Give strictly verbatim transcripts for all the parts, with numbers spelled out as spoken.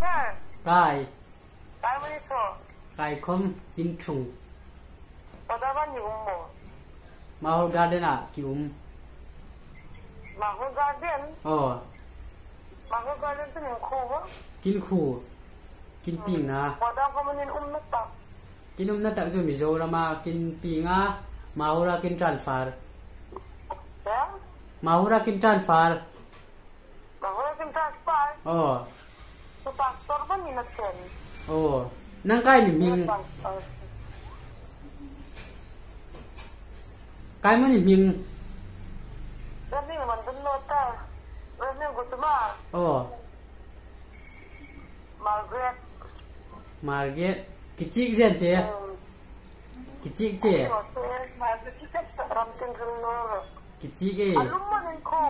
Kai. Kai mani tho. Kai khom kin thung. Pada ba ni um mo. Mahur Garden a ki um. Mahur Garden. Oh. Mahur Garden tu ning khu ba. Kin khu. Kin ping na. Pada ko mani um na ta. Kin um na ta chu Mizoram a kin ping a. Mahur a kin transfer. Ya? Mahur a kin transfer. Mahur a kin transfer. Oh. Chu pastor ba ni na chen. Oh. Nang kai ni hming. Pastor. Kai mani hming. Reverend man dun lo ta. Reverend Gutma. Oh. Margaret. Margaret. Kichik zen che. Hmm. Kichik che. Ram tin rul no. Kichik e. Alum man in khu.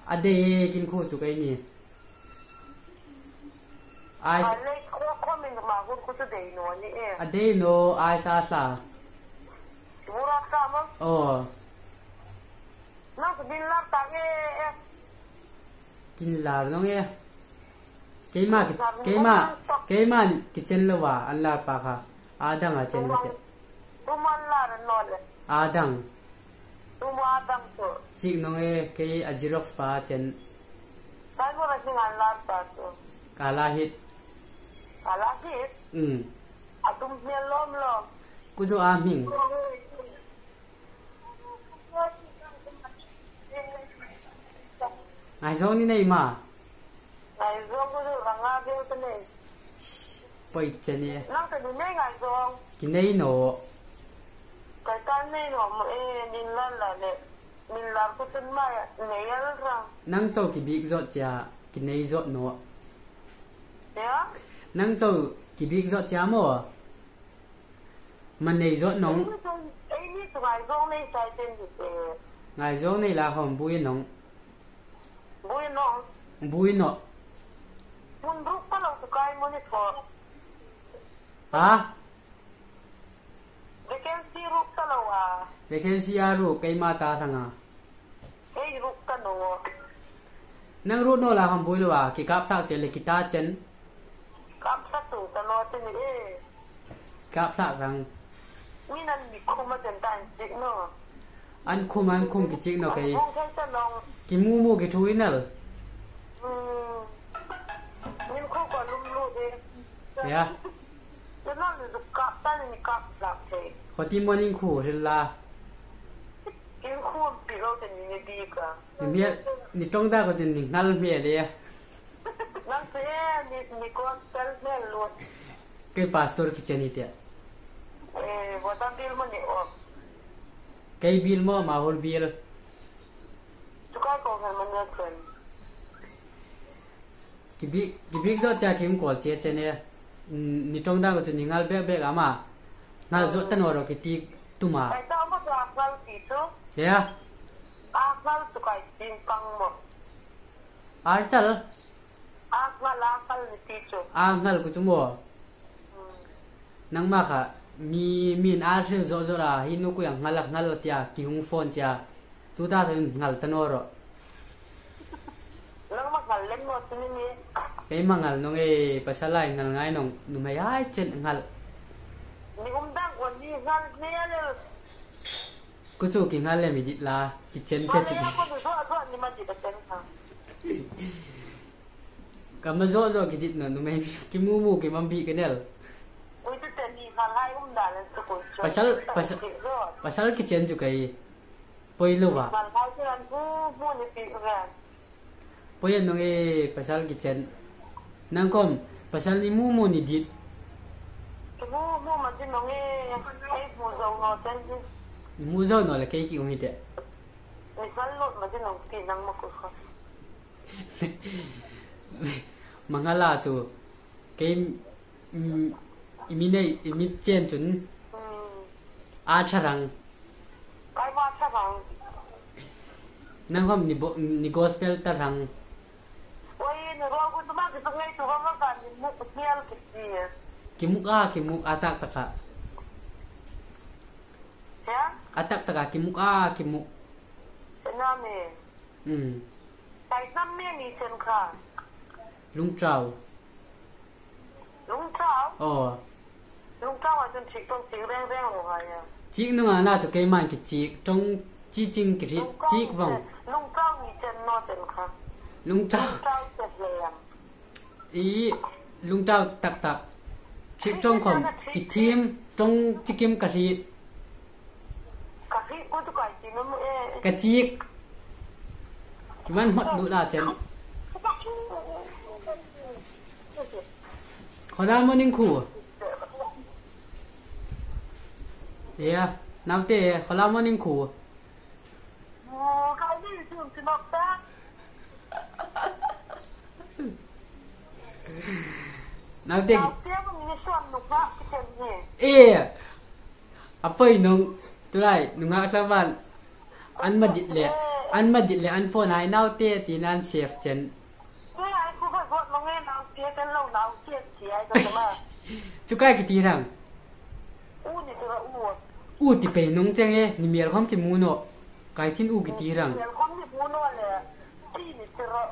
A dei e kin khu chu kai ni. Ai. A lei khu khu min ma hun khu chu dei no ni e. A dei no ai sa sa. Burak sa ma. Oh. Nang kin lar ta nge e. Kin lar nong e. Keima ki, keima, keima kichen lo wa, an lar pa kha. A dang a chen lo te. Tuman lar no le. A dang. Tuma dang chu. Chik nong e, kei a Xerox pa chen. Kai mo ra sing an lar pa chu. Ka la hit. Ka la hit. Mm. A tum hmel lom lom. Ku chu a hming. Ngaizawng ni nei ma. Ngaizawng ko ranga vel ka nei. Poi che ni. Nang ka ni nei Ngaizawng. Ki nei naw. Kai ka nei naw mo e, nin lan la le. Nin lar ko tun ma nei al rang. Nang chau ki bik zot che a, ki nei zot naw. Ya? Nang chau ki bik zot che a maw. Ma nei zot nong. Ei ni chu Ngaizawng nei sai chen ni te. Ngaizawng nei la hom bui nong. Bui nong. Bui no. Mun ruk ka lo tu kai mo ni tho. Ha? Vacancy ruk ka lo a. Vacancy a ruk keima ta thang a. Ei ruk ka naw. Nang ruk naw la hang bui lo a, ki kap thak che le ki ta chen. Kap thak tu ka naw te ni e. Kap thak rang. Mi nan mi khum a chen ta an chik naw. An khum, an khum ki chik naw kei. An khum thei ta naw. Ki mu mu ki thu inal. Hmm. Min khu ko lum lu de. Ya. Te naw ni du kap ta ni kap thak thei. Khawti morning khu hil la. Kin khum pi lo te ni ni di ka. Ni mial, ni tong da ko tin ni ngal mial le. Nang se ni, ni gospel mial lo. Kei pastor ki chen ni te. Eh, vota bil mo ni o. Kei bil mo ma hol bil. Tu kai ko ngal mo ni o chen. Ki bik, ki bik zot che a ki hung kawl che che ne. Mm, ni tong dang chu ni ngal bek bek ama. Ngal zot ta naw ro ki ti tu ma. Kai ta mo chu a ngal ti chu. Ya. A ngal chu kai tin pang mo. Ar chal. A ngal a ngal ni ti chu. A ngal ku chu mo. Hmm. Nangma kha, mi, min a hril zo zo ra, hi nu kuya ngal a ngal tia, ki hung phone tia. Tu ta thun ngal ta naw ro. Nangma ngal lem naw tu ni ni. Keima ngal nong e, pasal ai ngal ngai nong, nuhmei ai chen ngal. Ni um dang ko ni ngal ni a le. Ku chu ki ngal le mi dit la, ki chen che ti. Ngal le ko ni zo zo ni ma dit a chen ha. Ka ma zo zo ki dit naw, nuhmei ki mu mu ki mam bi ki nel. Ui, tu te ni ngal hai um da le tu ko. Pasal, pasal, pasal ki chen chu kai. Poi lo wa. Ngal hai chu an mu mu ni pi ka. Poi an nong e pasal ki chen. Nang khom, pasal ni mu mu ni dit. Ki mu mu ma ti nong e, ei mu zo naw chen ti. Ni mu zo naw le kei ki um hi te. Ni ngal lo ma ti nong ti nang ma ku kha. Ma ngal a chu. Kei, mm, i mi nei, i mi chen chun. Hmm. A tha rang. Kai ma tha rang. Nang khom ni bo, ni gospel ta rang. Oi, ni ro ku tu ma ki tu ngai tu ma ka ni mu ku tial ki ti. Ki muk a, ki muk a tak tak a. Ya? A tak tak a, ki muk a, ki muk. Ena me. Mm. Kai nam me ni chen kha. Lungchau. Aw. Lungtau a chun chik ṭawng chik reng reng lo hai a. Chik nunga na chu keiman ki chik ṭawng chi ching ki hriet chik vong. Lungtau ni chen naw chen kha. Lungtau. Lungtau chen le am. I lungtau tak tak. Chik ṭawng khom ki thim ṭawng chi kim ka hriet. Ka hriet ko tu kai ti na mu e. Ka chik. Ki man hmot lu la chen. Khola morning khu. Ia, naute, khola morning khu. Naute. Ia, a poi nung, tulai, nunga tlavan. An madit le, an madit le, an phone ai naute, ti nan safe chen. Tulai khu ka got lo nge naute, kan lo naute, ti ai ka ma. Chu kai ki ti rang. U ni tura u. U ti pei nung cheng e, ni mial khom ki mu naw. Kai thin u ki ti rang. Mial khom ni mu naw le, pi ni tura.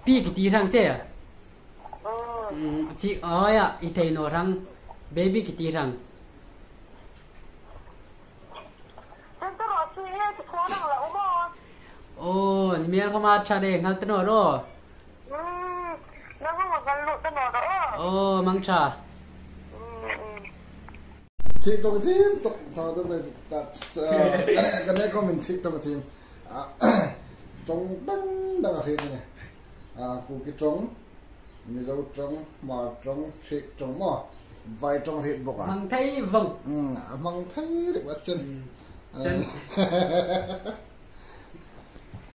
Pi ki ti rang che. Mm. Mm, chi, oh ya, i thei naw rang. Baby ki ti rang. Chen ta ro si e, ti ko nang la u mo. Oh, ni mial khom a ṭha de, ngal ta naw ro. Mm, nang hong ngal lo ta naw ro. Oh, mang ṭha. Mm, mm. Chik ṭawng thim tok, thau ṭawng thim tok, uh, kan, kan e comment chik ṭawng thim. Ah, ṭawng dang dang a hriet ni. Ah, Kuki ṭawng, Mizo ṭawng, Hmar ṭawng, Hriek ṭawng maw. Vai ṭawng hriet bawk a. Hmang thei vong. Mm, a hmang thei rik a chen. Mm. Ah. Chen.